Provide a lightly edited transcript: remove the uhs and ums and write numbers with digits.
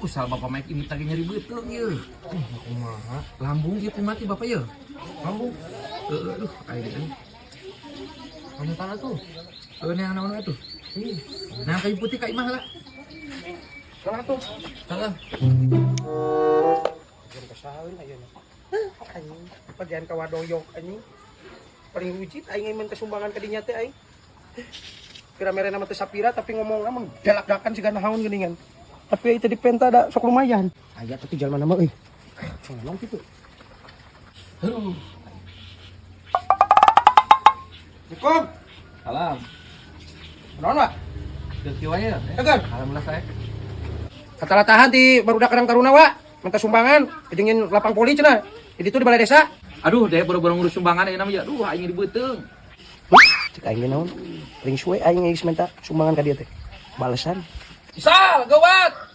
Usah Bapak Mike ini tadi nyeri beuteung ieu. Kumaha? Lambung ieu kumaha ti Bapak ye? Lambung. Heeh, aduh, aing euy. Kamu tanah tuh. Heuh, neang naon atuh? Ih, Nah, kayu putih ka imah lah. salah tuh. Heeh. Bagian kesaheun ayeuna. Anjing, bagian ka wadoyok anjing. Paling wujud aing minta sumbangan ka dinya teh aing. Pira merena mah teu sapira, tapi ngomongna mah galak-galakan siga naon geuningan. Tapi itu dipenta da sok lumayan. Aya tapi jalma nama euy. Ngomong kitu. Aduh. Assalamualaikum. Salam. Naon, Pak? Keur kieu wae ya. Tegar. Alhamdulillah saya. Kata tahan di barudak Karang Taruna, Wak. Minta sumbangan, kejengin lapang poli cenah. Jadi itu di balai desa. Aduh, deh boro-boro ngurus sumbangan ayeuna mah ya. Aduh, aing di beuteung. Cek aing ge naon? Paling suwe aing geus minta sumbangan ka dia teh. Balesan. Isal, gawat.